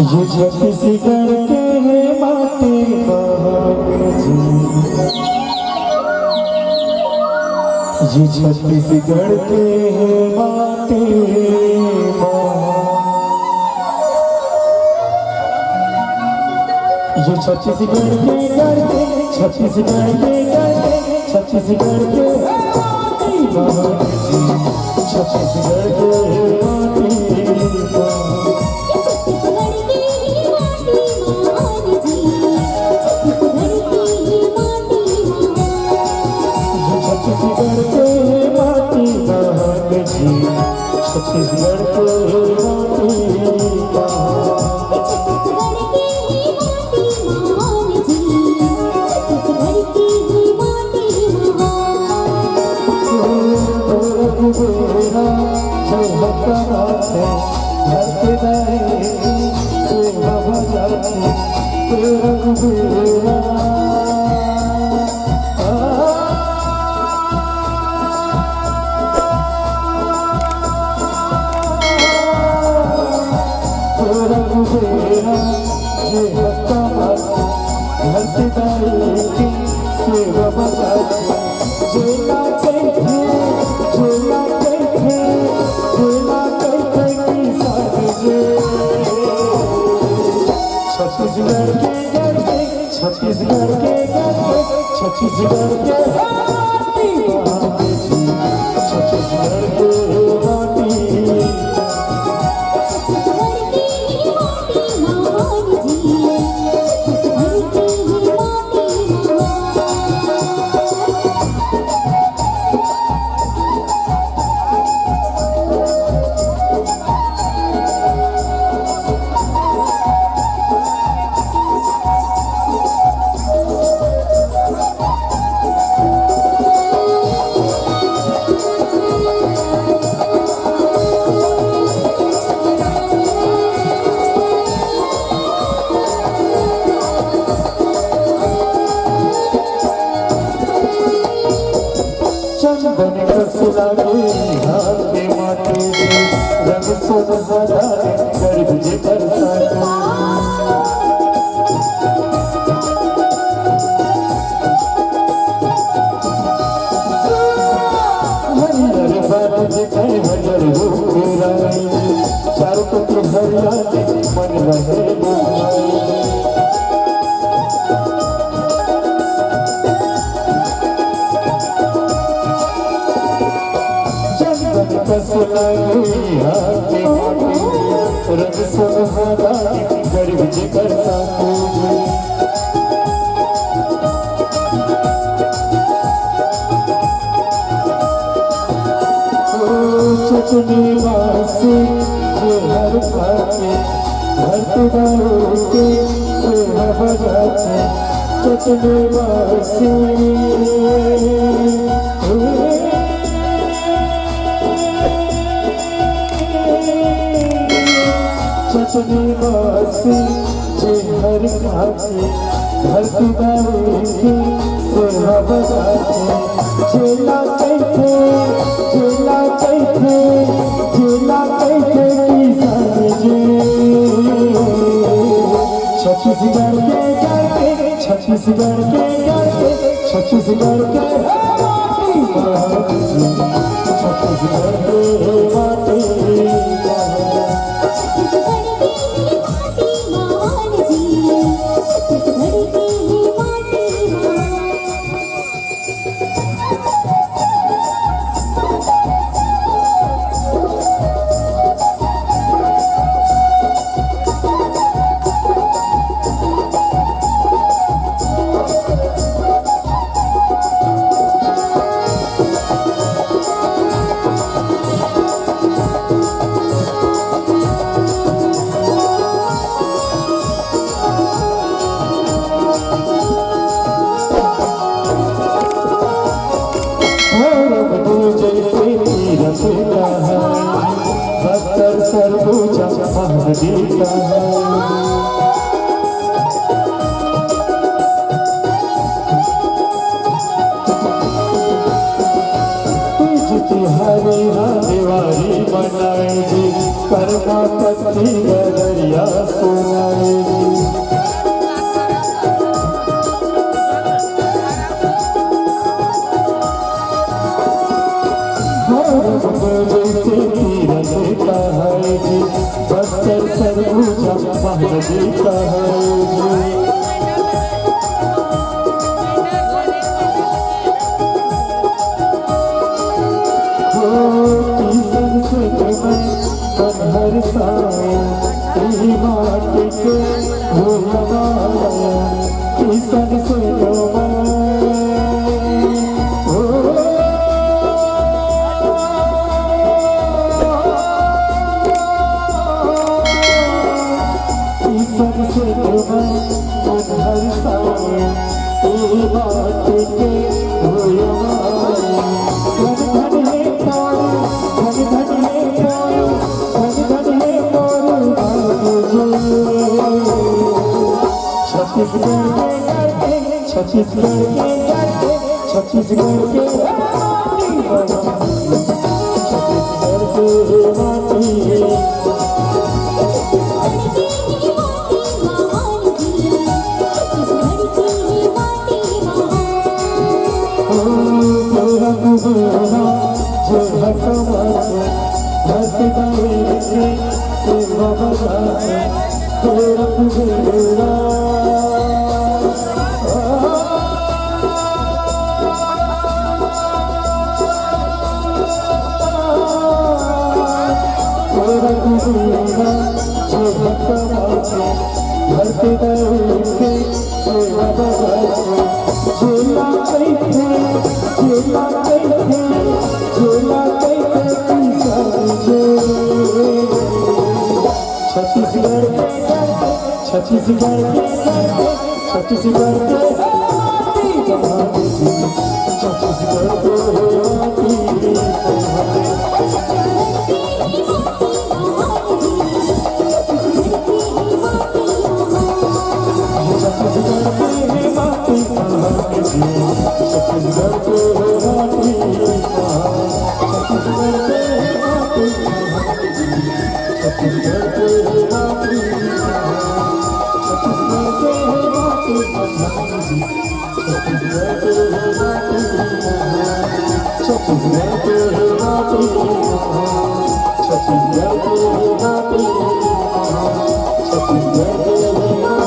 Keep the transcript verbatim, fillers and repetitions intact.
ये छत्तीसगढ़ के हे माटी महान जी, ये छत्तीसगढ़ के हे माटी महान। ये छत्तीसगढ़ के गढ़ के, छत्तीसगढ़ के गढ़ के, छत्तीसगढ़ के हे माटी महान जी, छत्तीसगढ़ के हे माटी महान। छत्तीसगढ़ के माटी महान जी, छत्तीसगढ़ के माटी महान। ये छत्तीसगढ़ के माटी महान जी, छत्तीसगढ़ के माटी महान। छत्तीसगढ़ के माटी महान जी, छत्तीसगढ़ के माटी महान। रघुबीरा जय हनुमंत, धरती दाई सेवा बजाती, रघुबीरा। रघुबीरा जे हनुमंत, धरती दाई की सेवा बजाती। जेला कहिथे, जेला कहिथे, जेला कहिथे किसान जी। छत्तीसगढ़ के गढ़ के, छत्तीसगढ़ के गढ़ के, छत्तीसगढ़ के हाथी महान जी, छत्तीसगढ़ के माटी। चंदन कस लागे हाथ के माथे से, रंग सोनहरा गरीब जे बरसात। हरियर बात जे कहे हरियर रूप रानी, चारों पति हरियाली मन रहे मोहानी। चंदन कस लागे हाथ के माथे, रंग सोनहरा गरीब जे बरसात। ओ चटनी मासी जे हर खाके, धरती दाई के सेवा बजाके। चटनी मासी, चटनी मासी जे हर खाके, धरती दाई की सेवा बजाके। जेला कहिथे, जेला कहिथे, जेला कहिथे किसान जी। छत्तीसगढ़ के गढ़ के, छत्तीसगढ़ के गढ़ के, छत्तीसगढ़ के हे माटी महान जी, छत्तीसगढ़ के हे माटी महान। छत्तीसगढ़ के माटी महान जी, छत्तीसगढ़ के माटी महान। धर्म दूजै के तीरथ कहाय, बस्तर सरगुजा महानदी कहाय। तीज तिहारी हा देवारी मनाय जी, करमा पत्ती गदरिया सोना। जैसे तीरथ कहै जी, बस्तर सरगुजा महल जी कहै जी। हो किसन से मैं मन हर साए, यही माटी के भूलवा, किसन से मैं, हो किसन से मैं मन हर साए, यही माटी के भूलवा। धन धन हे पारू, धन धन हे पारू, धन धन हे पारू बाबू जी। छत्तीसगढ़ के करते, छत्तीसगढ़ के करते, छत्तीसगढ़ के छत्तीसगढ़ के माटी। छत्तीसगढ़ के करते, छत्तीसगढ़ के करते, छत्तीसगढ़ के छत्तीसगढ़ के